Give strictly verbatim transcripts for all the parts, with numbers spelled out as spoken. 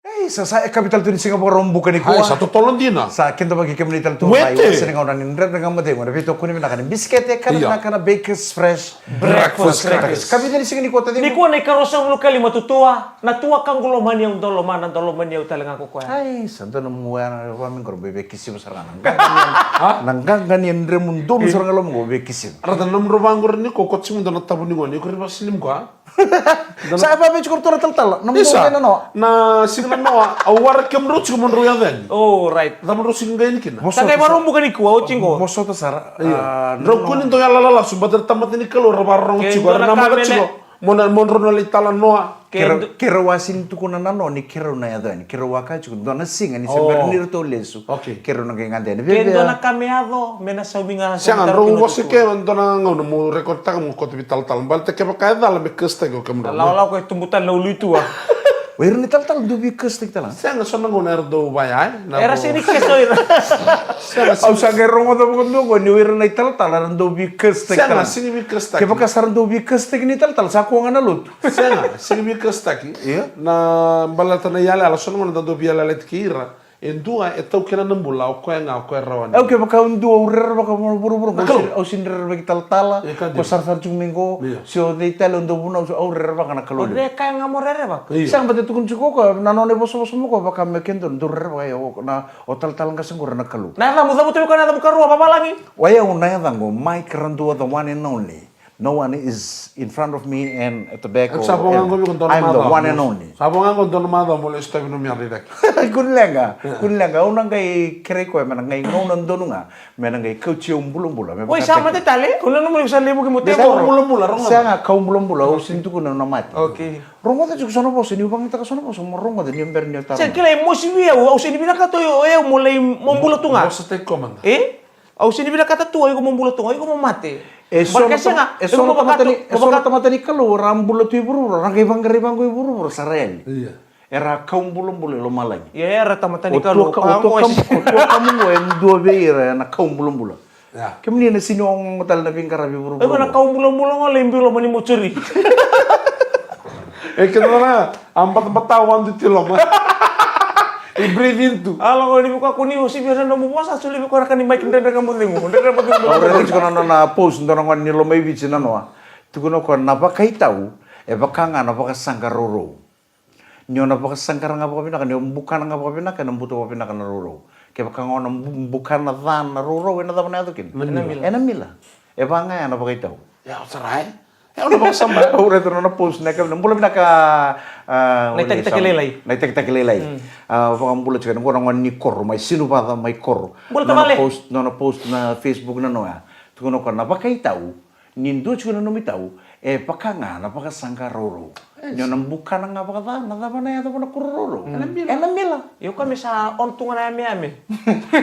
Ei, sa, sa, e kavi tale tu ni siga Vakaraubuka nikua. Ai, sa totolo dina. Sa kidavaki kemuni tale tu mai. Wete. Sa ni gauna ni Dredre Ga Mo Cegu, na veitokoni vinaka ni bisikete, kana vinaka na Bakers Fresh Breakfast Crackers. Kavi tale ni siga nikua, taciqu. Nikua na ikaruasagavulu ka lima Tutua, na tua ka qu lomani au, dau lomana, dau lomani au tale ga ko koya. Ai, sa dua na mua ya na vamiqoro, bebe kisiva sara ga. Na qaqa ni dremu donu sara ga loma qo, bebe kisiva. Rata na nomudrau vaqori nikua, ko tiko dua na tavu ni gone, ko ri vasilimu koya. Sa e vavei tiko ratou na talatala, na muka na noa. Na siga na noa, au wara kemudrau tiko mo drau yaco yani. Oh, right. Cava drau sigi qai yani kina? Sa qai Vakaraubuka nikua, au tiko. Vosota sara. Io. Ah, drau kua ni dau yalalala su, baleta na tamata ni Kalou ra vakarorogo tiko, era namaka tiko. Mo na, mo drau na lai talanoa. Keirau, keirau a sini tukuna na noa ni keirau na yaco yani. Keirau a kaya tiko, dua na siga ni se bera ni ratou lesu. Okay. Keirau na qai gade yani. Ke dua na ka me yaco, me na saumi ga. Sega, drau vosa ke, dua na gauna mo record taka mo kauta vei talatala. Baleta kevaka e cala me kasitaki o kemudrau. Lawalawa ko e tubu tale na ulu i tua. O ira na italatala dau veikasitaki tale ga. Sega, so na gauna era dau vaya, e? Era sega ni kasa o ira. Sega, au sa qai rogoca vakadua qo ni o ira na italatala era dau veikasitaki tale ga. Sega, sega ni veikasitaki. Kevaka sa ra dau veikasitaki na italatala, sa kua ga na lotu. Sega, sega ni veikasitaki. Io. Na baleta na iyalayala, so na gauna da dau veiyalayalati kei ira. E dua e taukena na bula, o koya ga, o koya rawa ni. Au kevaka au dua, au rerevaka mo vuravura, au sini, au sini rerevaki talatala, ko sarasara tiko mai qo, se o cei tale au dau vunau, au rerevaka na Kalou. O cei kaya ga mo rerevaka? Io. Sega, baleta tukuna tiko o koya, na nona ivosavosa mai o koya, vaka me keda dau rerevaka, io, na, o talatala qase qori na Kalou. Na yacamu, cavuta vei koya na yacamu karua, vavalagi. O yau na yacaqu, Mike Radua, the one and only. No one is in front of me and at the back. Sa vo ga qo vei iko dua na macawa. I'm the one and only. Sa vo ga qo dua na macawa mo lesu tavi nomu yaca i cake. Kua ni leqa, kua ni leqa. Au na qai kerei koya me na qai gauna donu ga, me na qai kauti au bulabula. Oi, sa mate tale? Kua ni leqa, nomu sa levu ki mo tevoro. Sega, bulabula, rogoca. Sega, kau bulabula, au sini tukuna na mate. Okay. Rogoca tiko so na vosa, niu vakayagataka so na vosa mo rogoca ni o bera ni o taro. Sega, kila e mosi vei au, au sini vinakata o yau mo lai mo bula tu ga. Vosa tiko mada. E? Au sini vinakata tu o iko mo bula tu ga, o iko mo mate. E so na tamata ni, e so na tamata ni Kalou era a bula tu i vuravura, ra qai vaqarai vaqo i vuravura, sa ra yali. Io. Era a kau bulabula i lomalagi. Io, era tamata ni Kalou. O tua kamu qo e dua vei ira na kau bulabula. Kemuni na sini ogogo tale na veiqaravi i vuravura. O iko na kau bulabula qo, lai biu loma ni mochari. E kena na a batabata wadu ti loma. E breathe in tu. A lako ni vukako ni o sivia na nomu vosa, soli vukako na ka ni Mike Dredre Ga Mo Cegu. Dredre Ga Mo Cegu. Au raica tiko na nona post, dua na gone ni Lomaiviti na noa. Tukuna o koya na vakaitau e vaka ga na vakasaqa rourou. Ni o na vakasaqara ga vakavinaka, ni o bukana ga vakavinaka, ena buta vakavinaka na rourou. Kevaka ga o na bu-, bukana ca na rourou, ena cava na yaco kina? Ena mila. Ena mila. E vaka ga ya na vakaitau. Ia, o sara e? E, o na vakasama. Au raica na nona post na yakavi, na bula vinaka, a, na itakitaki lailai. Na itakitaki lailai. Mm. A, vakabula tiko, na gone ni koro, mai Sinuvaca, mai koro. Bula tavale. Nona post, nona post na Facebook na noya. Tukuna o koya na vakaitau, ni dua tiko na nomu itau, e vaka ga na vakasaqa rourou. Ni o na bukana ga vakaca, na cava na yacova na kuro rourou? Ena mila. Ena mila. Io, ka me sa on tu ga na yameyame.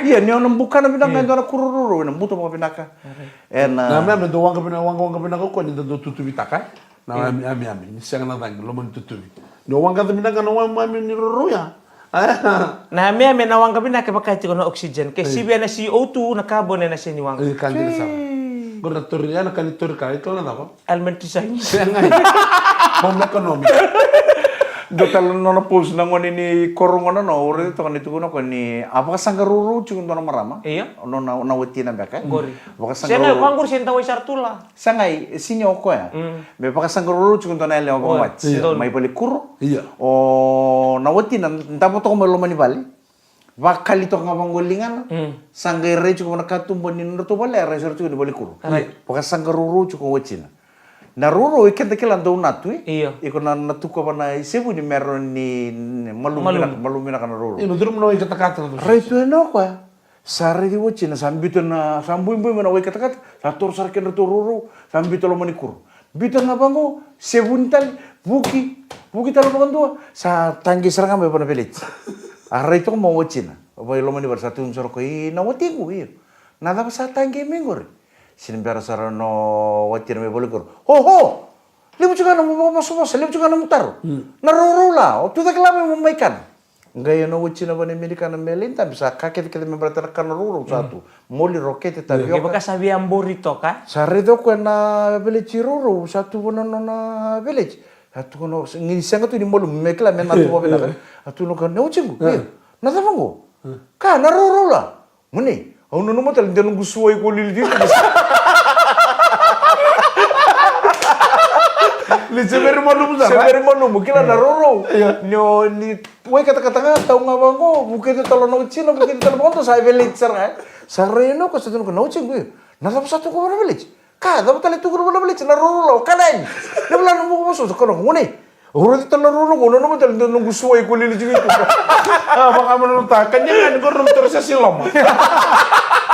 Ia, ni o na bukana vinaka ga e dua na kuro rourou, ena buta vakavinaka. Ena, na yameyame dau waqa vina-, waqa, waqa vinaka o koya ni da dau tutuvitaka, e? Na yameyame, ni sega na cagi, loma ni tutuvi. Ni o waqa vinaka ga na yameyame ni rourou ya. Na yameyame na waqa vinaka e vaka tiko na oxygen. Ke sivia na C O two, na carbon ena sega ni waqa. Io, ka dina sara. Qori na tori, ya na ka ni tori ka, e kila na cava? Elementary science. Sega. Home economics. Dua tale na nona post na gone ni koro gona no, au raica toka ni tukuna o koya ni a vakasaqa rourou tiko dua na marama. Io. Nona, na watina beka. Qori. Vakasaqa rourou. Sega, vaqori se dawai sara tu la. Sa qai, e sini o koya. Mm. Me vakasaqa rourou tiko dua na yalewa vakamate. Io. Mai valekuro. Io. O na watina davo toka mai loma ni vale. Vakali toka ga vaqo ligana. Mm. Sa qai rai tiko na katuba ni nodratou vale, a rai sara tiko ni valekuro. Right. Vakasaqa rourou tiko o watina. Na rourou e keda kila dau natu, e? Io. Iko na, na tukava na isevu ni mero ni, ni malumu vinaka, malumu vinaka na rourou. Io, na curu na wai katakata na. Rai tu ena o koya. Sa raici watina, sa biuta na, sa buibui mai na wai katakata, sa toro sara kedratou rourou, sa biuta loma ni kuro. Biuta ga vaqo, sevuni tale, vuki, vuki tale vakadua, sa taqi sara ga mai vana veleti. A rai toka mai watina, mai loma ni vale sa tukuna sara o koya, i na watiqu, io. Na cava sa taqi mai qori? Sini bera sara na watina mai valekuro. Ho, ho! Levu tiko ga na nomu vakavosavosa, levu tiko ga na nomu taro. Mm. Na rourou la, o tucake la mai mo mai kana. Qai o na watina vana Amerika na mele i dabe sa ka kecekece me baleta na kana rourou sa tu. Moli, rokete, tavioka. Kevaka sa via bori toka. Sa raica o koya na veleti rourou sa tu vana nona veleti. A tukuna, ni sega tu ni malumu, me kila me na tu vakavinaka. A tukuna o koya, na watiqu, io, na cava qo? Ka, na rourou la. Gone, au nanuma tale ni da noqu suai ko lili tiko. Ni se veri malumu sara. Se veri malumu, kila na rourou. Io. Ni o, ni wai katakata ga, tau ga vaqo, vukei tale na watina, vukei tale vaqo, sa veleti sara ga. Sa rai na ko sa tukuna, na watiqu, io. Na cava sa tu ko vana veleti? Ka, cava tale tukuna vana veleti, na rourou la, o kana yani. Na vula na muka voso, sa kana ko gone. O roti tale na rourou, o nanuma tale ni da noqu suai ko lili tiko. A, vakamanamata, ka ni gani ko nomu toro sa siloma.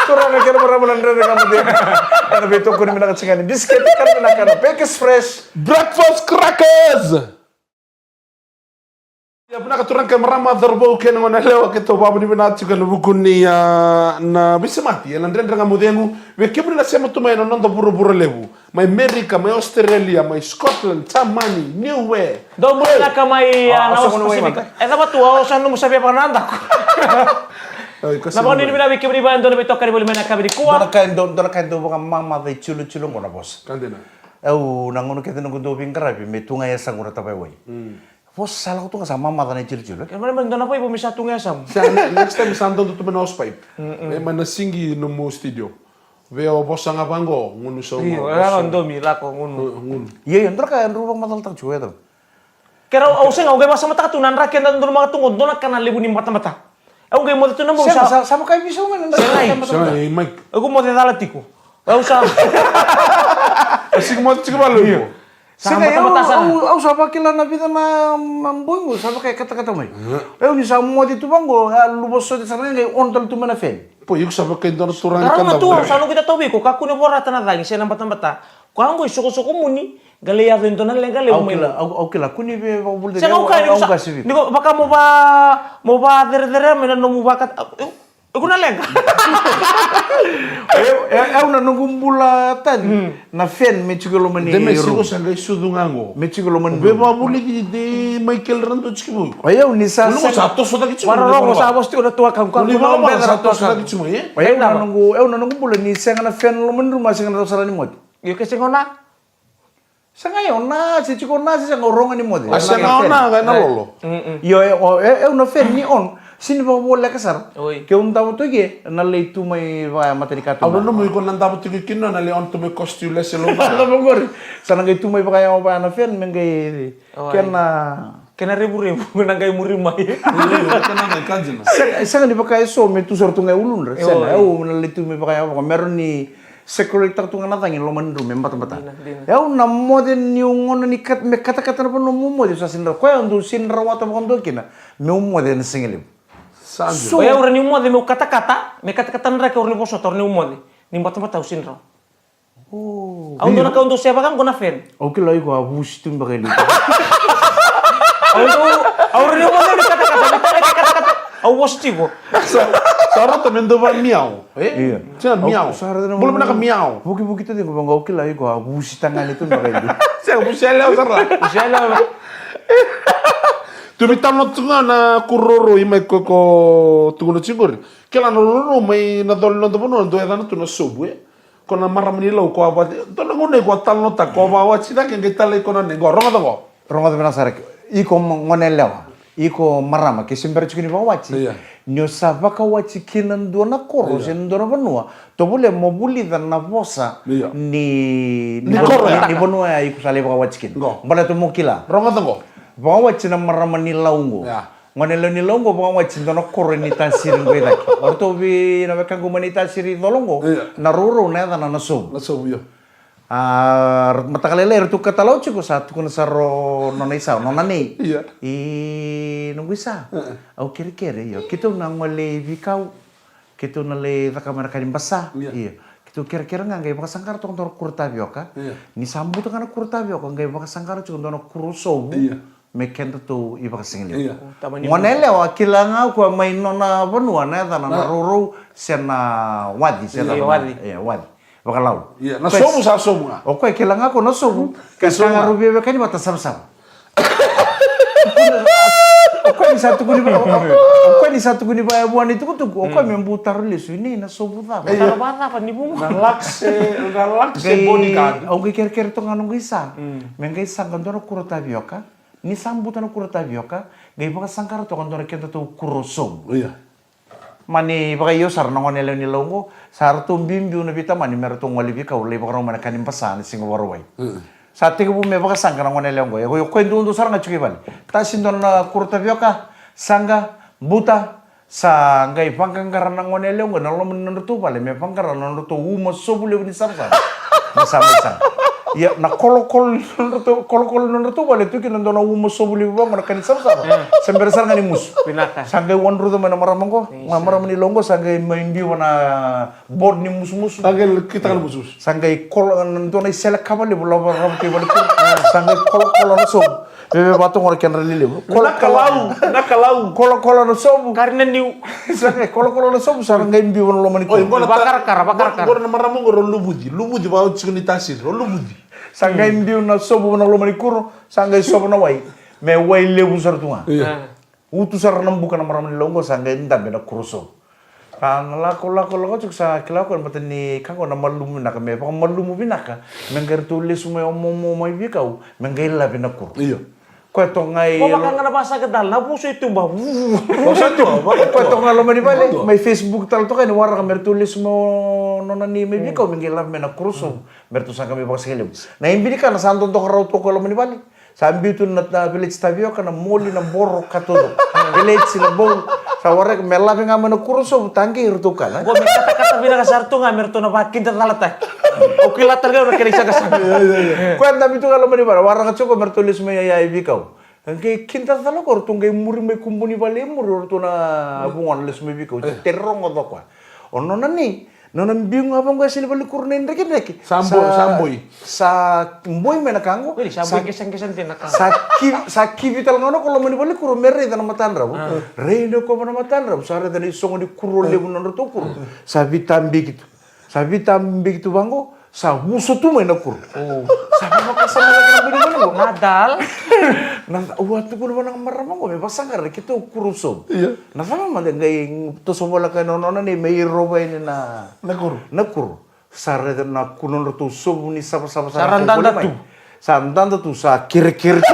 Turaga kei na marama na Dredre Ga Mo Cegu. Ena veitokoni vinaka tiko ga ni bisikete, kana vinaka na Bakers Fresh. Breakfast crackers! Ia, vinaka turaga kei na marama, cauravou kei na gone yalewa, keitou vakavinavinaka tiko ena vuku ni, a, na veisemati ena Dredre Ga Mo Cegu. Vei kemuni na sema tu mai ena noda vuravura levu. Mai Amerika, mai Australia, mai Scotland, Germany, Niue. Dou muri vinaka mai, a, na Austria Pacific. E cava tu, au sa nomu savia vakanadaku. Na vakanuinui vinaka vei kemuni vaya dou na veitokani voli mai na yakavi nikua. Dou na ka e dou, dou na ka e dou vakamamaca i tilotilo qo na vosa. Ka dina. Au na gauna kece noqu dau veiqaravi me tu ga e yasaqu na tavaiwai. Vosa sa lako tu ga sa mamaca na i tilotilo. Kena ibalebale dou na vaivo me sa tu ga e yasaqu. Sa ne-, next time sa dodonu tu mai na hosepipe. E mai na sink nomu studio. Vei au vosa ga vaqo, gunu sau. Io, ga domi lako gunu. Gunu. Io, io, dou na ka e dou vakamacalataka tu e tau. Ke rau, au sega, au qai vakasamataka tu na dra keda dodonu maka tu qo, dou na ka na levu ni batabata. Au qai moce tu na bau. Sega, sa, sa vaka e visau mai na dra. Sega, sega, e, Mike. Au qai moce cala tiko. Au sa. A sigi moce tiko valo iko. Sa batabata sara. Au, au sa vakila na vica na, na bogi qo, sa vaka e katakata mai. Au ni sa moce tu vaqo, a luva sote sara ga qai on tale tu mai na fan. Po iko sa vaka e dua na turaga ni kadavu. Sa noqu ita tauvi iko, kakua ni vorata na cagi se na batabata. Koya qo i sokosokomuni, qai lai yaco e dua na leqa levu mai. Au kila, au, au kila, kua ni via vakavuli. Sega, au kaya, au, au sa, qasi vei iko. Ni ko vaka mo va, mo vacerecerei mai na nomu vaka, au, au, au na leqa. E, e, au na noqu bula tani. Na fan me tiko e loma ni room. De me siko sa qai sucu ga qo. Me tiko e loma ni room. Via vakavuli ki de Michael Rando tiko vou. O yau ni sa, sa toso cake tiko. Varorogo sa vosa tiko na tuakau. Ni vakavuli sa toso cake tiko, e? O yau na noqu, yau na noqu bula ni sega na fan e loma ni room, a sega na cava sara ni moce. Io, ke sega o na. Sega, io, na, se tiko na, se sega o rogo ni moce. A sega o na, qai na lolo. Io, e, o, e, e, au na fan ni on, sega ni vakavoleka sara. Oi. Ke au davo tu ke, na lai tu mai vaka e mata ni katuba. Au nanuma iko na davo tu ke kina, na lai on tu mai kosi tu lese lo. Na vaqori. Sa na qai tu mai vaka e, vaka na fan, me qai, kena Kena revurevu, na qai muri mai. Io, io, kena qai kajina. Sega, sega ni vaka e so me tu sara tu ga e uludra. Sega, au na lai tu me vaka e vaka. Me rawa ni circulate-taka tu ga na cagi e loma ni room me batabata. Dina, dina. Au na moce niu gona ni kat-, me katakata na vanua meu moce, sa sega ni rawa. Koya au dau sega ni rawata vakadua kina meu moce ena siga levu. Sa dina. So. O yau rawa niu moce meu katakata, me katakata na draki au rawa ni vosota, au rawa niu moce. Ni batabata au sega ni rawa. Au dua na ka au dau sevaka qo na fan. Au kila iko a vusi tu beka e liu. Au dau, au rawa ni au moce ni katakata, ni katakata, au vosa tiko. Sa, sa rauta me dau va miau. E? Io. Sa miau. Bula vinaka miau. Vukivuki tu tiko vaqo, au kila iko a vusi tagane tu beka e liu. Sega, vusi yalewa sara. Vusi yalewa. Tu me talanoa tu ga na kuro rourou i mai ko, ko tukuna tiko qori. Kila na rourou mai na colo ni noda vanua, dau yacana tu na sovu, e? Ko na marama ni Lau ko a vati, dua na gauna iko a talanoataka ko a vakawati cake, qai talai ko na ne, qo, rogoca qo. Rogoca vinaka sara, iko mo-, gone yalewa, iko marama, ke se bera tiko ni vakawati. Io. Ni o sa vakawati ki na dua na koro, io, se na dua na vanua, tovolea mo vulica na vosa, io, ni, ni koro ya, ni vanua ya iko sa lai vakawati kina. Qo. Baleta mo kila. Rogoca qo. Vakawati na marama ni Lau qo. Ia. Gone yalewa ni Lau qo vakawati dua na koro e Naitasiri qo i cake. O ratou vei na wekaqu mai Naitasiri i colo qo, io, na rourou na yacana na sovu. Na sovu, io. A, mataka lailai eratou katalawa tiko sa tukuna sara o nona isau, nona nei. Io. I noqu isa. E, e. Au kerekere, io. Keitou na gole i veikau. Keitou na lai caka mai na ka ni basa. Io. Io. Keitou kerekere ga qai vakasaqara toka dua na kuro tavioka. Io. Ni sa buta ga na kuro tavioka qai vakasaqara tiko dua na kuro sovu. Io. Me kedatou i vakasigalevu. Io. Gone yalewa, kila ga o koya mai nona vanua, na yacana na rourou, se na waci, se na waci. Io, waci. Vakalau. Io, na sovu sa sovu ga. O koya kila ga o koya na sovu, ka sa ga rau veiwekani vata savasava. Koya ni sa tukuni va, o koya ni sa tukuni va e vua ni tukutuku, o koya me bu taro lesu i nei na sovu cava. Taro va cava ni vu. Na lakse, na lakse bodyguard. Au qai kerekere toka ga noqu isa. Me qai saqa dua na kuro tavioka. Ni sa buta na kuro tavioka, qai vakasaqara toka dua na kedatou kuro sovu. Ia. Mani vakaio sara na gone yalewa ni Lau oqo, sa ratou biubiu na veitamani me ratou gole veikau lai vakarau mai na ka ni basa na siga Vakarauwai. Sa tekivu me vakasaqa na gone yalewa oqo, ia o koya duadua sara ga tiko i vale. Tasi dua na kuro tavioka, saqa, buta, sa qai vaqaqara na gone yalewa oqo na loma ni nodratou vale me vaqara na nodratou uma sovu levu ni savasava. Na sa mai saqa. Ia na kolokolo ni nodratou, kolokolo ni nodratou vale tu kina dua na uma sovu levu vaqo na ka ni savasava. Sa bera sara ga ni musu. Vinaka. Sa qai wadruca mai na marama oqo, na marama ni Lau oqo, sa qai mai biu na board ni musumusu. Sa qai kitaka na musumusu. Sa qai kolo, dua na isele kava levu lava ravu kei vale kuru. Sa qai kolokolo na sovu. Veve vata gona kedra lelevu. Na Kalau, na Kalau. Kolokolo na sovu. Kari na niu. Sa qai kolokolo na sovu, sa qai biu na loma ni kuro. Vakarakara, vakarakara. Gona na marama oqo ro luvuci, luvuci vakaoti tiko ni tasiri, ro luvuci. Sa qai biu na sovu na loma ni kuro, sa qai sovu na wai. Me wai levu sara tu ga. Utu sara na buka na marama ni Lau oqo, sa qai dabe na kuro sovu. Ka na lako, lako, lako tiko sa kila koya na mata ni ka oqo na malumu vinaka, me vakamalumu vinaka, me qai ratou lesu mai o momo mai veikau, me qai lave na kuro. Io. Koya toka ga i. Mo vaka ga na vasaka tale, na vuso i tuba. Vuso i tuba. Koya toka ga loma ni vale, mai Facebook tale toka ni waraka me ratou lesu mai o nona ni mai veikau, me qai lave mai na kuro sovu, me ratou saqa mai vakasigalevu. Na ibinikana sa dodoka rau toka loma ni vale. Sa biu tu na, na village tavioka, na moli, na boro, ka todo. Village na bou. Sa wareka me lave ga mai na kuro sovu, taqei iratou kana. Qo me katakata vinaka sara tu ga me ratou na vakidacalataki. Au kila tale ga na kena isaqasaqa. Koya dabe tu ga loma ni vale, waraka tiko me ratou lesu mai ya i veikau. Qai kidacala ko ratou qai muri mai kubu ni vale i muri o ratou na vugona lesu mai veikau. Tere rogoca koya. O nona ni Nona biu ga vaqo e sega ni valenikuro na idrekidreki. Sa boi, sa boi. Sa boi mai na ka qo. Sa boi qesaqesa dina na ka qo. Sa kivi, sa kivi tale ga na ko loma ni valenikuro me raica na matadravu. Rai na kova na matadravu, sa raica na isogo ni kuro levu na nodratou kuro. Sa vitabiki tu. Sa vitabiki tu vaqo, sa vuso tu mai na kuro. Sa vakasama cake na boi ni vale qo. Na dal. Na, au a tukuna vua na marama qo me vasaqara na keitou kuro sovu. Na cava mada qai toso voleka na nona ni me irova yani na kuro. Na kuro. Sa raica na kuro nodratou sovu ni savasava sa ra dada tu. Sa dada tu, sa kerekere tu.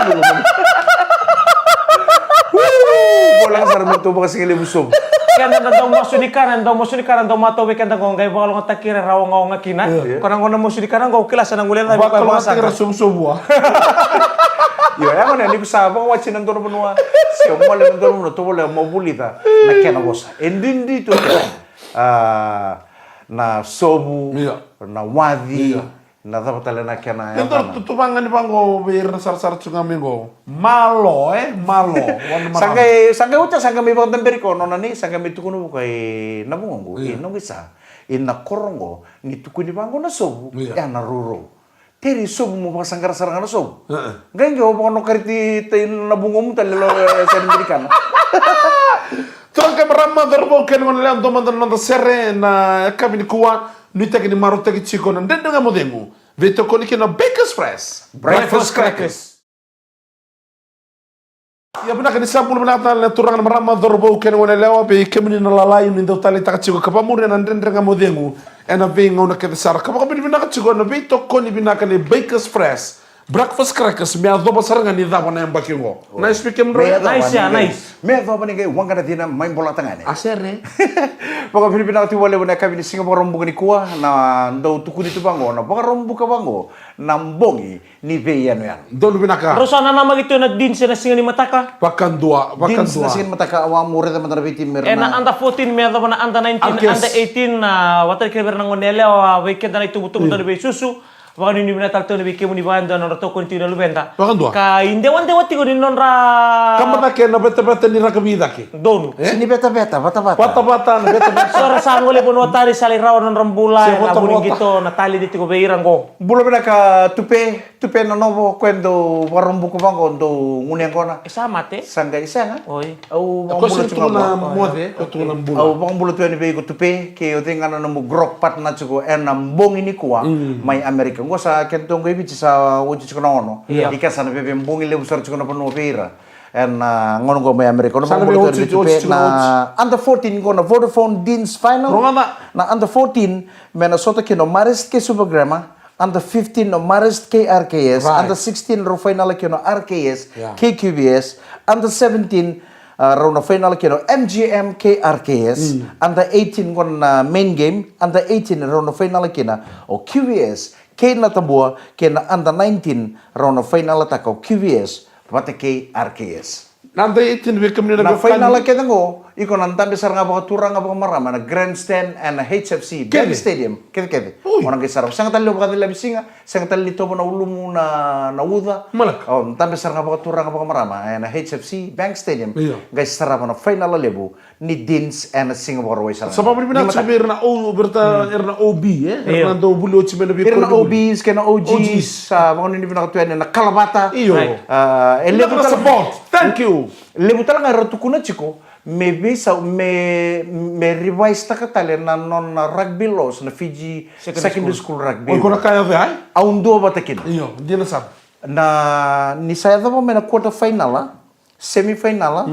Voleka sara me tou vakasigalevu sovu. Keda na dau masu ni kana, dau masu ni kana, dau matau vei keda qo qai vakalougatataki ira ra ogaoga kina. Ko na gona masu ni kana qo kila sa na gule na vakalougatataki ira sovusovu. Io, e gona ni ko sa vakawati na dua na vanua. Se o mole na dua na vanua, tovolea mo vulica na kena vosa. E duidui tu kena. A, na sovu, na waci, na cava tale na kena. E dua na tutuvaga ni vaqo vei ira na sarasara tu ga mai qo. Malo, e? Malo. Sa qai, sa qai oti, sa qai mai vakadaberi ko nona ni, sa qai mai tukuna vua ko i na vugoqu, i noqu isa, i na koro qo, ni tukuni vaqo na sovu, e a na rourou. Teri sovu mo vakasaqara sara ga na sovu. Qai qai o vakanokariti tai na vugomu tale lo e seri birikana. Turaga kei marama, cauravou kei na goneyalewa, dua mada na noda sere na yakavi nikua. Nuitaki ni marautaki tiko na Dredre Ga Mo Cegu. Veitokoni kina na Bakers Fresh Breakfast Crackers. Ia vinaka ni sa bula vinaka tale na turaga na marama, cauravou kei na goneyalewa, vei kemuni na lalai ni dau taleitaka tiko ka vakamuria na Dredre Ga Mo Cegu ena veigauna kece sara. Ka vakavinavinaka tiko na veitokoni vinaka ni Bakers Fresh Breakfast Crackers me yacova sara ga ni cava na yabaki oqo. Nice weekend, bro. Nice, yeah, nice. Me yacova ni qai waqa na cina mai Bolatagane. A sere. Vakavinavinaka tiko vakalevu na yakavi ni siga Vakaraubuka nikua, na dau tukuni tu vaqo na Vakaraubuka vaqo, na bogi ni veiyanuyanu. Donu vinaka. Drau sa nanamaki tu ena Deans ena siga ni mataka. Vakadua, vakadua. Deans na siga ni mataka, au a mo raica mada na veitimi era ena under fourteen me yacova na under nineteen, under eighteen, na vata kei vei ira na goneyalewa, vei keda na itubutubu, dau ni veisusu. Vakanuinui vinaka tale tu vei kemuni vaka e dua na nodra tokoni tiko na luveda. Vakadua. Ka idewadewa tiko ni nodra. Ka mada ke na vetaveta ni rakavi cake. Donu. Sega ni vetaveta, vatavata. Vatavata, na vetaveta. So ra sa gole vanua tani sa lai rawa na nodra bula, ena vu ni qito na taledi tiko vei ira qo. Bula vinaka Tupe. Tupe Nanovo, koya dau Vakaraubuka vaqo, dau gunu yaqona. E sa mate? Sa qai sega. Oi. Au vakabula tu ga na moce, au tu na bula. Au vakabula tu yani vei iko Tupe, kei o cei ga na nomu grok partner tiko ena bogi nikua mai Amerika. Qo sa kena tu qo i Viti sa oti tiko na ono. Io. Ika sa na veve bogi levu sara tiko na vanua vei ira. Ena gauna qo mai Amerika. Sa na vei oti, oti, oti, na under fourteen qo na Vodafone Deans Final. Rogoca. Na under fourteen me na sota kina o Marist kei Super Grammar. Under fifteen o Marist kei R K S. Right. Under sixteen rau fainala kina o R K S, yeah, kei Q V S. Under seventeen, uh, rau na fainala kina o M G M kei R K S. Mm. Under eighteen qo na main game. Under eighteen rau na fainala kina o Q V S kei Natabua, kei na under nineteen rau na fainalataka o Q V S vata kei R K S. Na under eighteen vei kemuni na, na fainala kece qo, iko na dabe sara ga vakaturaga vakamarama na grandstand ena H F C Bank Stadium. Kece kece. Oi. O na qai sarava, sega tale ni o vakacilavi siga, sega tale ni tovo na ulumu na, na uca. Malaka. O dabe sara ga vakaturaga vakamarama ena H F C Bank Stadium. Io. Qai sarava na fainala levu ni Deans ena siga Vakarauwai sara. Sa vakavinavinaka tiko vei ira na O, vei ira na O B, e? Ira na dau vuli oti mai na veikoro. Ira na O Bs kei na O Gs. Sa vakanuinui vinaka tu yani na kalavata. Io. E levu tale. Support. Thank you. Levu tale ga era tukuna tiko me veisau, me, me revise taka tale na nona rugby laws na Fiji Secondary School Rugby. Oi, ko na ka ya vei? Au dua vata kina. Io, dina sara. Na, ni sa yacova mai na quarter final, semi final,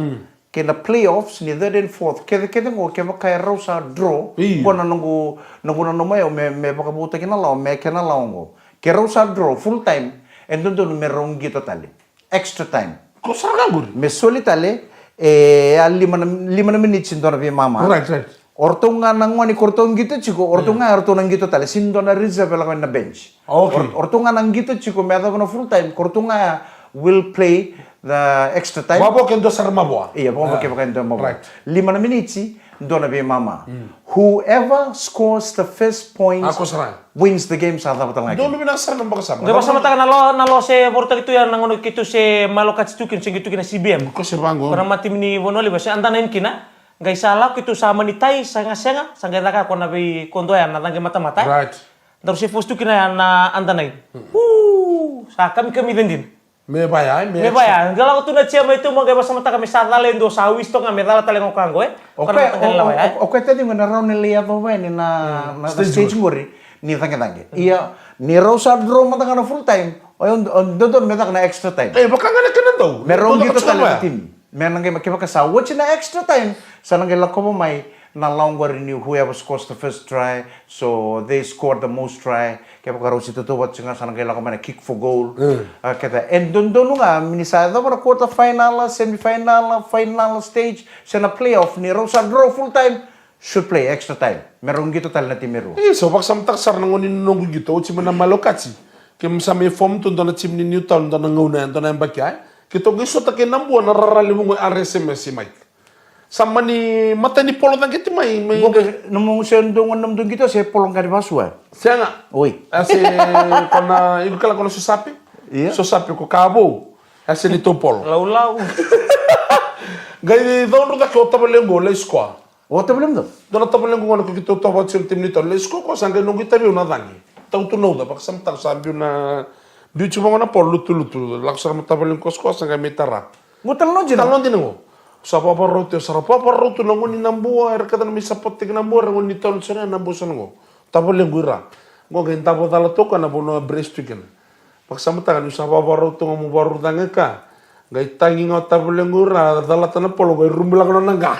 kei na playoffs ni third and fourth, kece kece qo kevaka e rau sa draw, io, qo na noqu, noqu nanuma au me, me vakavoutaki na lawa, me kena lawa qo. Ke rau sa draw full time, e dodonu me rau qito tale. Extra time. Ko sara ga qori. Me soli tale, e a lima na, lima na miniti dua na veimama. Right, right. O ratou ga na gone ko ratou qito tiko, o ratou ga e ratou na qito tale, sega ni dua na reserve e lako na bench. Okay. O, o ratou ga na qito tiko me yacova na full time, ko ratou ga will play the extra time. Vavo ke dua sara mavoa. Ia, vavo ke vaka e dua mavoa. Right. Lima na miniti, dua na veimama. Mm. Whoever scores the first point wins the game, sa cava tale ga. Donu vinaka sara na vakasama. Qai vakasamataka na lo, na lo se vorotaki tu ya na gauna keitou se malo kati tu kina, se qai tu kina C B M. Ko se vaqo. Ko na matimi ni Vanua Levu, se under nine kina. Qai sa lako keitou sa mani tai, sa ga sega, sa qai caka ko na veikodoya na caqe matamata, e? Right. Daru se force tu kina ya na under nine. Mm. Uu, sa kamikamica dina. Me vaya, e? Me vaya. Qai lako tu na chair mai tu, mo qai vakasamataka me sa cala e dua, sa wish toka ga me cala tale ga o koya qo, e? O koya, o koya tale ga na rau na lai yacova yani na, na stage qori ni caqecaqe. Ia, ni rau sa draw mada ga na full time, o dodonu me caka na extra time. E, vaka ga na kena dau. Me rau qito tale na team. Me na qai, kevaka sa oti na extra time, sa na qai lakova mai na lawa qori ni whoever scores the first try, so they scored the most try. Kevaka rau se tautauvata tiko ga, sa na qai lako mai na kick for goal. Mm. A, kece. E dodonu ga me ni sa yacova na quarter final, semi final, final stage, se na playoff, ni rau sa draw full time, should play extra time. Me rau qito tale na timi e rua. Isa, au vakasamataka sara na gauna ni noqu qito, oti mai na malo kati. Keimami sa mai form tu dua na timi ni Newtown, dua na gauna, dua na yabaki ya. Keitou qai sota kei Nabua na rara levu qo, R S M S i Mike. Sa mani matai ni polo caqeti mai, mai. Qo qai, nomu se dua, nomu dua qito se polo qari vasua. Sega. Oi. A se ko na, iko kila ko na sosape? Ia. Sosape ko ka vou. A se ni tou polo. Laulau. Qai caudru cake o tavale qo, lai score. O tavale mada? Dua na tavale qo gona ko keitou tova tiko na timi ni tau. Lai score ko sa qai noqu itavi au na cagi. Tau tu na uca, vakasamataka sa biu na, biu tiko vaqo na polo, lutulutu. Lako sara ma tavale qo score, sa qai mai tara. Qo talanoa dina. Talanoa dina qo. Sa vavarau tu, sa ra vavarau tu na gone ni Nabua, era kece na mai support-taki Nabua, era gone ni tau ni sara Nabua sa na qo. Tavale qo ira. Qo qai davo cala toka na vanua brace tu kina. Vakasamataka niu sa vavarau tu ga mo varu cage ka. Qai tagi ga o tavale qo ira, calata na polo, qai rubu lako na noqu.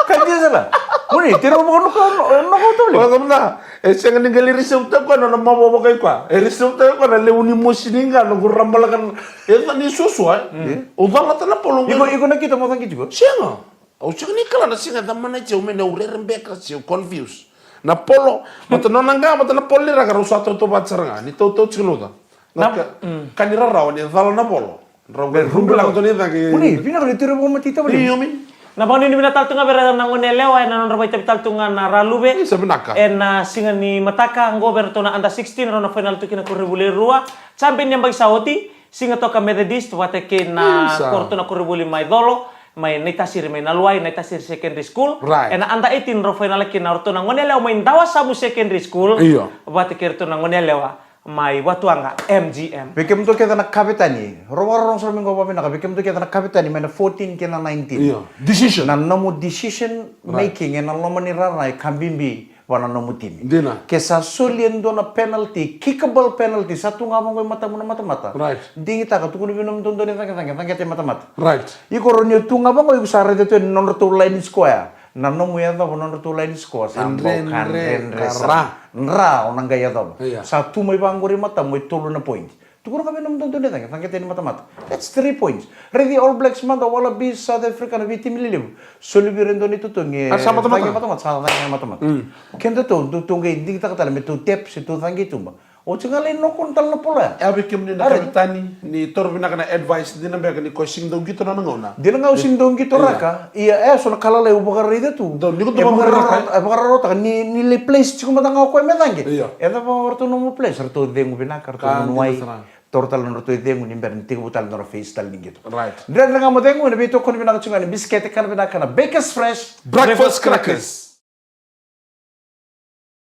Ka dina sara. Muni, tira vaka noqu, noqu tavale. Vakasamataka. E sega ni qai lai reserve-taka koya na nona mavoa vakai koya. E reserve-taka koya na levu ni mosi ni qa, noqu raba lako na. E ca ni suasua, e? Mm. O calata na polo qo. Iko, iko na qito mo cagi tiko? Sega. Au sega ni kila na siga e cava mai na iti, au mani au rere beka se au confuse. Na polo, mata nona qa, mata na polo ni raka, rau sa tautauvata sara ga, ni tautau tiko na uca. Na ka, mm, ka ni rarawa ni cala na polo. Rau qai rubu lako tu ni cagi. Muni, vinaka ni tiro vakamatita vale. Io, mi. Na vakanuinui vinaka tale tu ga vei ira na gone yalewa ena nodra vakaitavi tale tu ga na Raluve. Isa, vinaka. Ena siga ni mataka, qo vei iratou na under sixteen, rau na final tu kina koronivuli e rua. Champion ni yabaki sa oti. Sigatoka Methodist vata kei na, isa, ko ratou na koronivuli mai Colo, mai Naitasiri, mai Naluwai, Naitasiri Secondary School. Right. Ena under eighteen rau fainala kina o ratou na gone yalewa mai Dawasamu Secondary School. Io. Vata kei ratou na gone yalewa mai Vatuwaqa M G M. Vei kemudou kece na kavetani, rau vakarorogo sara mai qo vakavinaka, vei kemudou kece na kavetani mai na fourteen kei na nineteen. Io. Decision. Na nomu decision, right, making ena loma ni rara e ka bibi. vua na nomu timi. Dina. Ke sa soli e dua na penalty, kickable penalty, sa tu ga vaqo i matamu na matamata. Right. Digitaka, tukuna vei nomu dodonu e caqecaqe, caqeta e matamata. Right. Iko rau ni o tu ga vaqo, iko sa raica tu e nodratou line score ya. Na nomu yacova nodratou line score, sa bau ka dredre, sa dra, o na qai yacova. Ia. Sa tu mai vaqori matamu e tolu na point. Tukuna ga vei nomu dodonu e caqe, caqeta e matamata. That's three points. Raici All Blacks mada, Wallabies, South Africa, na veitimi lelevu. Soli vei ira e dua na itotogi e caqe matamata, sa caqe matamata. Mm. Kedatou, dou tou qai digitaka tale me tou tap se tou caqe i tuba. Oti ga lai noko tale na polo ya. E a vei kemuni na kavetani, ni toro vinaka na advice, dina beka ni ko sigi dau qito na gauna. Dina ga au sigi dau qito raka. Ia, e so na ka lalai au vakaraica tu. Dau, ni ko dau vakaraica. E vakarautaka ni, ni lai place tiko mada ga o koya me caqe. Ia. E cava o ratou nomu place, ratou cegu vinaka, ratou gunu wai. Toro tale na nodratou icegu ni bera ni tekivu tale na nodra phase tale ni qito. Right. Dredre ga mo cegu, ena veitokoni vinaka tiko ga ni bisikete kana vinaka na Bakers Fresh Breakfast Crackers.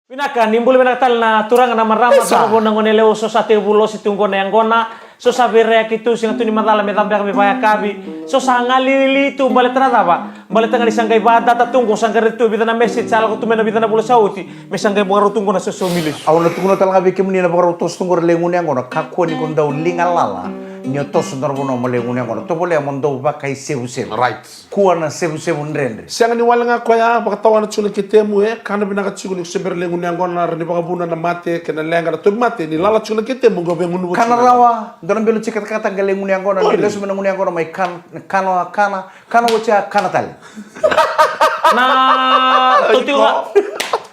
Vinaka, ni bula vinaka tale na turaga na marama, sa cauravou na gone yalewa, so sa tekivu losi tu qo na yaqona, so sa veirayaki tu, sega tu ni macala me cabeka me vakayakavi, so sa galili tu, baleta na cava? Baleta ga ni sa qai vakadata tu qo, sa qai raica tu e vica na message sa lako tu mai na vica na vula sa oti, me sa qai vakarau tu qo na social media. Au na tukuna tale ga vei kemuni na vakarau toso tu qo ra lewe ni gunu yaqona, kakua ni ko dau liga lala ni o toso dua na vanua mo lewe ni gunu yaqona. Tovolea mo dau vakaisevusevu. Right. Kua na sevusevu dredre. Sega ni wale ga koya, vakatawana tiko na ketemu, e kana vinaka tiko ni ko se bera lewe ni gunu yaqona, ra ni vakavuna na mate kei na leqa, na tauvimate, ni lala tiko na ketemu qo, via gunuva tiko. Kana rawa, dua na belo tiko katakata qai lewe ni gunu yaqona, ni lesu mai na gunu yaqona mai kana, kana, kana, kana oti ya, kana tale. Na, tou tiko ga,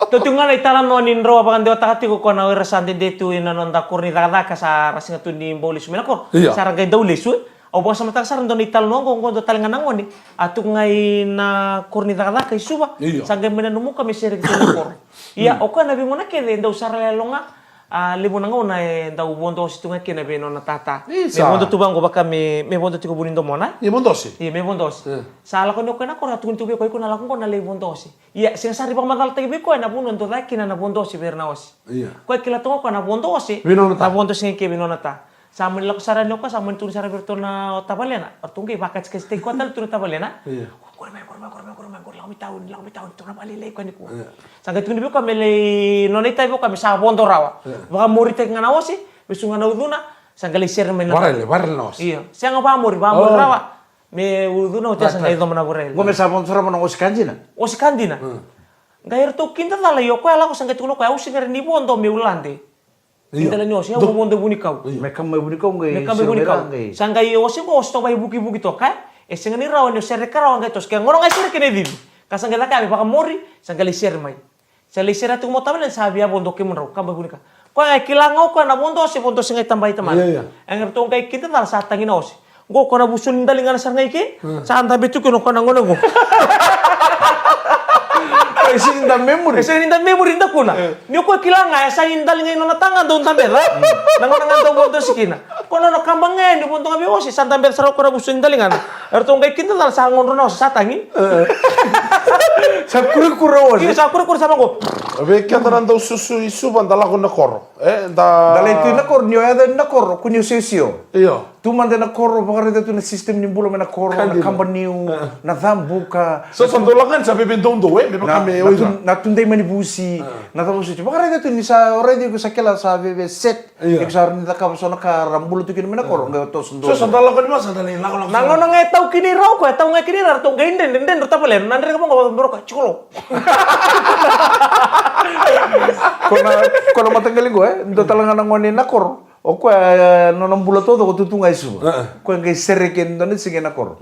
tou tiko ga na italanoa ni drau a vakadewataka tiko ko na o ira sa dede tu ena noda koro ni cakacaka, sa ra sega tu ni bau lesu mai na koro. Ia. Sa ra qai dau lesu, e. Au vakasamataka sara dua na italanoa qo, qo dua tale ga na gone a tuku ga ina koro ni cakacaka i Suva. Ia. Sa qai mai nanuma o koya me sereki tu na koro. Ia, o koya na veigauna kece e dau sara yalo ga, a, levu na gauna e dau vodo ose tu ga kina vei nona tata. Me vodo tu vaqo vaka me, me vodo tiko vu ni domona. Ia, vodo ose. Ia, me vodo ose. Sa lako ni o koya na koro, a tukuni tu vei koya, iko na lako qo na lai vodo ose. Ia, sega sara ni vakamacalataki vei koya na vanua e dau caka kina na vodo ose vei ira na ose. Ia. Koya kila toka o koya na vodo ose. Vei nona ta. Na vodo ose ga kei vei nona ta. Sa mani lako sara yani o koya, sa mani tukuni sara vei iratou na tavalena. Eratou qai vakatikatikataki koya tale tu na tavalena. Ia. Qori mai, qori mai, qori mai, qori mai, qori, lako mai tauni, lako mai tauni, tou na vakalailai koya nikua. Ia. Sa qai tukuni vei koya me lai, nona itavi o koya me sa vodo rawa. Ia. Vakamoritaki ga na ose, vesu ga na ucuna, sa qai lai sere mai na. Varele, varele na ose. Io. Sega, vakamori, vakamori rawa. Me ucuna oti ya sa qai coma na vurele. Qo me sa vodo sara mai na ose ka dina. Ose ka dina. Qai eratou kidacala, io, o koya lako, sa qai tukuna o koya, au sega ni vodo meu lade. Io. Kidacala ni ose, au vodo e vunikau. Io. Me kama e vunikau qai. Me kama e vunikau. Sa qai ose qo, ose toka vaivukivuki toka, e. E sega ni rawa ni o sereka rawa qai toso. Ke gona ga e sere kina e cici. Ka sa qai caka ya me vakamori, sa qai lai sere mai. Sa lai sere tiko mai o tavalena, sa via vodo o kemudrau, kaba vunika. Koya ga e kila ga o koya na vodo ose, vodo ose ga e tabai tamana. Ia, ia. E qai ratou qai kidacala sa tagi na ose. Qo o koya na vusu ni daligana sara ga i ke. Sa dabe tu kina o koya na gone qo. E sega ni da memory. E sega ni da memory, da kua. Ni o koya kila ga, e sa i daliga i nona ta ga dau dabeca. Na gone ga dau vodo ose kina. Ko na nona kaba ga yani, vodo ga vei ose, sa dabe sara o koya na vusu ni daligana. Eratou qai kidacala sa godro na ose, sa tagi. Sa kurekure ose. Io, sa kurekure sa vaqo. Vei keda na dau susu i Suva, da lako na koro. E, da lai tu na koro, ni o yaco na koro, ko ni o siosio. Io. Tu mada na koro, vakaraica tu na system ni bula mai na koro, na kaba niu, na cabuka. Sa, sa dau lako yani sa veve doudou, e, me vaka me o ira. Na tudei mai ni vusi, na cava soti. Vakaraica tu ni sa, o raici iko sa kila sa veve set. Io. Iko sa rawa ni cakava so na ka ra bula tu kina mai na koro, qai o toso dua. So sa da lako ni masa, da lai lako, lako. Na gauna ga e tau kina i ra o koya, e tau ga kina i ra, ratou qai dredre, dredre, dredre tavalena, na dredre ka vaqo, vaqo, cikolo. Ko na, ko na mataqali qo, e, dua tale ga na gone na koro. O koya, e, nona bula taucoko tu tu ga i Suva. Koya qai sereki e dua na siga na koro.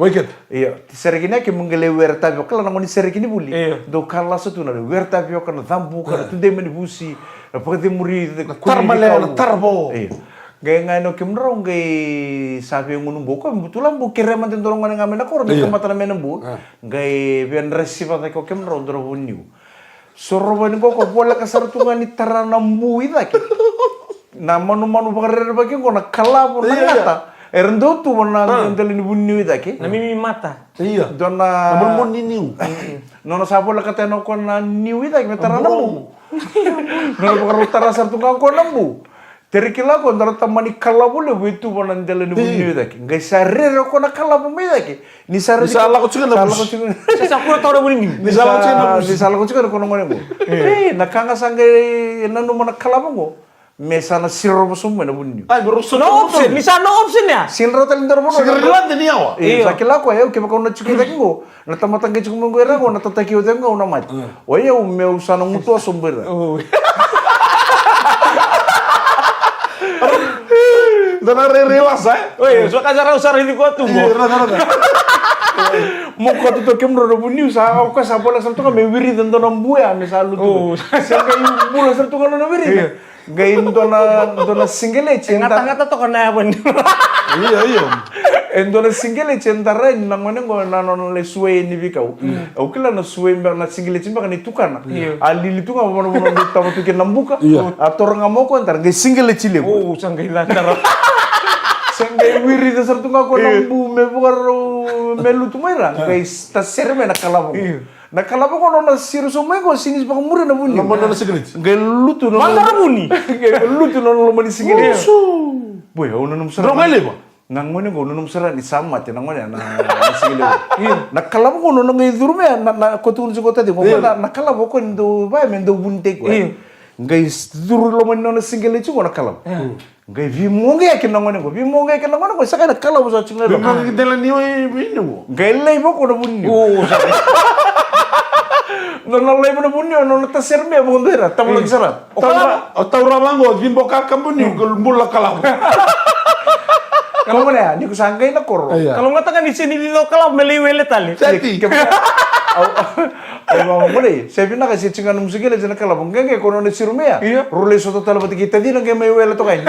Io. Sereki na, kemu qai lai were tavioka, kila na gone sereki ni vuli. Io. Dau ka lasa tu na were tavioka, na cabuka, na tudei mai ni vusi, na vakacemuri, na tara malewa, na tara vo. Io. Qai ga yani o kemudrau qai sa via gunu bua. Ko butula bua, kerea mada e dua na gone ga mai na koro me kamata na mena bua. Qai via dresiva cake o kemudrau dua na vuniu. Sorova yani qo, ko voleka sara tu ga ni tara na bu i cake. Na manumanu vakarerevaki qo, na kalavo, na gata. Era dau tuva na dela ni vuniu i cake. Na mimi mata. Io. Dua na, na manumanu ni niu. Nona sa voleka tale o koya na niu i cake me tara na bu. Nona vakarau tara sara tu ga o koya na bu. Tere kila ko dara tamani kalavo levu e tu vana dela ni vuniu i cake. Qai sa rere ko na kalavo mai cake. Ni sa rere Sa lako tiko na sa busi. Lako tiko. Sa sa kura taura vuniu. Ni sa lako tiko na busi. Ni sa lako tiko na kona gone qo. E, na ka ga sa qai nanuma na kalavo qo. Me sa na sirova sobu mai na vuniu. Ai, me rau sa No option, ni sa no option ya. Sinrau tale dara vuniu. Sigarelante ni yawa. E, sa kila ko, e, kevaka au na tiko i cake qo. Na tamata qai tiko mai qo ira qo, na tataki au cake qo, au na mate. O yau meu sa na gutuwa sobu ira. Da na rairai wasa, e? Oi, so ka sa rau sa raici koa tu mo. Io, rada, rada. Mo koto to kemudrou na vuniu sa, o koya sa voleka sara tu ga me wirica dua na buya me sa lutu. Se qai bula sara tu ga nona wirica. Qai dua na, dua na sigeleti e dara. Gatagata toka na yava ni. Io, io. E dua na sigeleti e dara ni na gone qo na nona lai suai ni veikau. Au kila na suai beka na sigeleti beka ni tukana. A lili tu ga vanavana dau tava tu kina na buka. A toro ga moko e dara qai sigeleti levu. O, sa qai la tara. Se qai wirica sara tu ga ko na bu me vakarau me lutu mai ra. Qai s- tasere mai na kalavo. Na kalavo ko nona siro so mai ko sini vakamuri na vuni. Loma nona sigeleti. Qai lutu nona Vakaravuni. Qai lutu nona loma ni sigeleti. Boy, au nanuma sara. Drau qai leva. Na gone qo nanuma sara ni sa mate na gone na na sigeleti. Na kalavo ko nona qai curu mai na na ko tukuna tiko tadi ko na na kalavo ko ni dau vaya me dau vuni tiko. Qai curu loma ni nona sigeleti ko na kalavo. Qai vimoqe kina na gone qo, vimoqe kina na gone qo, sa kai na kalavo sa tiko na. Vimoqe dela ni oi viniu. Qai lai voko na vuniu. Nona lai voko na vuniu, nona tasere me voko dera, tamo lagi sara. O taura, o taura vango, vimbo ka kabuniu, ko bula kalavo. Kalavo ne, ni ko sa qai na koro. Kalavo gata ga ni seni vivo kalavo me lai wele tale. Seti. Au vamamulei, se vinaka se tiga na musikele se na kalavo qeqe ko nona siro mea. Io. Rulei sota tale vata kei tacina qe mai wele toka yani.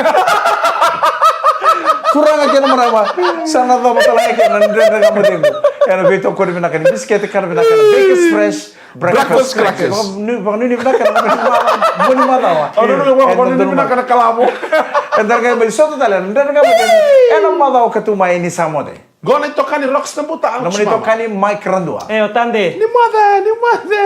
Turaga kei na marama, sa na cava tale ga kei na dredre ga mo cegu. Ena veitokoni vinaka ni bisikete kana vinaka na Bakers Fresh Breakfast Crackers. Vakanuinui vinaka na vakanuinui macawa. Vakanuinui vinaka na kalavo. Eda qai mai sota tale na dredre ga mo cegu. Ena macawa ka tu mai ni sa moce. Qo na itokani Rocks na buta. Nomuni itokani Mike Radua. E o Tade. Ni moce, ni moce.